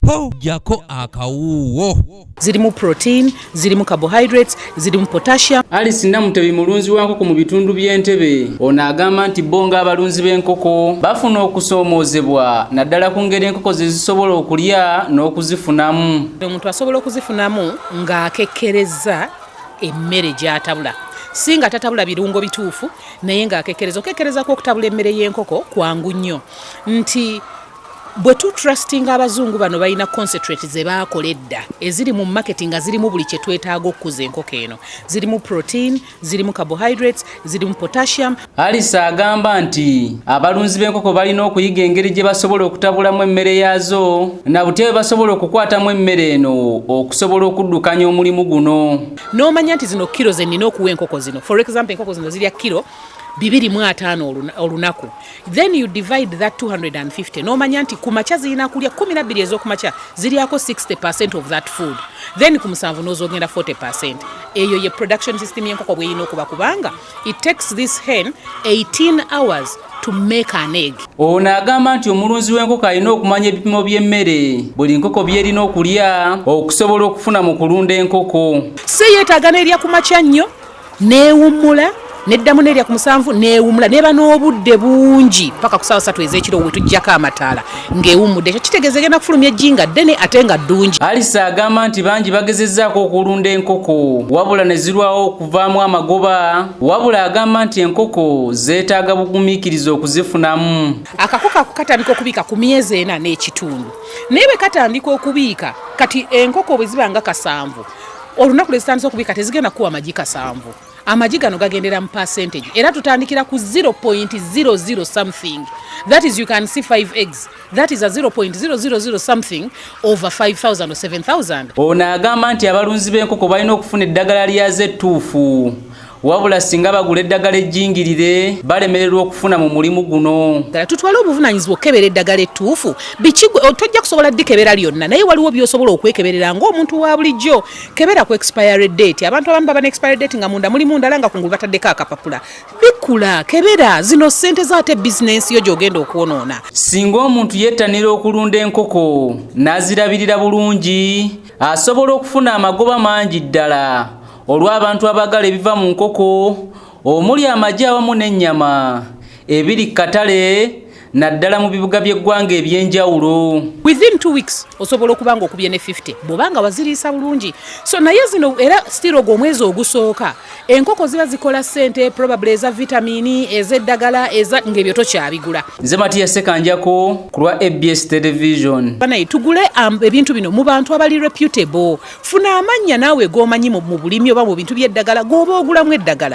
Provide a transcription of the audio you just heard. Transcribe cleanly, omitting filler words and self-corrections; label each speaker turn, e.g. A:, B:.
A: Jjako akawuuwo.
B: Zirimu protein, zirimu carbohydrates, zirimu potassium.
C: Alice Namutebi mulunzi wa nkoko mu bitundu by'Entebe. Ono agamba nti bo ng'abalunzi b'enkoko bafuna okusoomoozebwa naddala ku ngeri enkoko ze zisobola okulya n'okuzifunamu.
B: Omuntu asobola okuzifunamu ng'akekkereza emmere gy'atabula, si nga tatabula birungo bituufu, naye ng'akekkereza. Okekkereza kw'okutabula emmere y'enkoko kwangu nnyo, nti bwe tutrustinga abazungu bano, balina concentrate ze baakola edda eziri mu market nga zirimu buli kye twetaaga okukuza enkoko eno. Zirimu protein, zirimu carbohydrates, zirimu potassium.
C: Alice agamba nti abalunzi b'enkoko balina okuyiga engeri gye basobola okutabulamu emmere yaazo na butya bwe basobola okukwatamu emmere eno okusobola okuddukanya omulimu guno.
B: N'omanya nti zino kiro ze nnina okuwa enkoko zino. For example, enkoko zino zirya kiro 250 olunaku. Then you divide that 250, n'omanya nti ku makya zirina kulya 12 ez'okumakya, ziryako 60% of that food, then ku 7 n'ozogenda 40%. Eyo ye production system y'enkoko bw'erina okuba, kubanga it takes this hen 18 hours to make an egg.
C: Ono agamba nti omulunzi w'enkoko alina okumanya ebipimo by'emmere buli nkoko by'erina okulya okusobola okufuna mu kulunda enkoko.
B: Si yeetaaga n'erya ku makya nnyo, neewummula, neddamu n'erya ku 7, neewummula, neba n'obudde bungi paka ku saawa 3 ez'ekiro we tuggyako amataala ng'ewummudde. Ekyo kitegeeza egenda kufulumya eggi nga ddene ate nga ddungi.
C: Alice agamba nti bangi bagezezzaako okulunda enkoko wabula ne zirwawo okuvaamu amagoba, wabula agamba nti enkoko zeetaaga bugumiikiriza okuzifunamu.
B: Akakoko ako katandika okubiika ku myezi 4.5, naye bwe katandika okubiika, kati enkoko bwe ziba nga 7 olunaku lwe zitandise okubiika, tezigenda kuwa magi 7. Amagi gano gagendera mu percentage, era tutandikira ku 0.00 something. That is, you can see 5 eggs, that is a 0.000 something over 5000 or 7000.
C: Ono agamba nti abalunzi b'enkoko balina okufuna eddagala lyazo ettuufu, wabula singa bagula eddagala ejjingirire balemererwa okufuna mu mulimu guno.
B: Ddala tutwale obuvunaanyizibwa okukebera eddagala ettuufu. Biki tojja kusobola ddikebera lyonna, naye waliwo by'osobola okwekeberera ng'omuntu wa bulijjo. Kebera ku expiry date. Abantu abamu baba ne expiry date nga munda mulimu ndala, nga kungulu bataddeko akapapula. Bikula, kebera zino ssente zaate bizinensi yo gy'ogenda okwonoona.
C: Singa omuntu yettanira okulunda enkoko n'azirabirira bulungi, asobola okufuna amagoba mangi ddala olw'abantu abaagala ebiva mu nkoko omuli amagi awamu n'ennyama ebiri ku katale, naddala mu bibuga by'eggwanga eby'enjawulo.
B: Within 2 weeks osobola okuba nga okubye ne 50 bw'obanga waziriisa bulungi. So naye zino era still ogwo omwezi ogusooka enkoko ziba zikola ssente, probably eza vitamini, ez'eddagala, eza ng'ebyo tokyabigula.
C: Nze Matiya Sekanjako ku lwa ABS Television.
B: Banaye, tugule ebintu bino mu bantu abali reputable. Funa amannya naawe g'omanyi mu bulimi oba mu bintu by'eddagala g'oba ogulamu eddagala.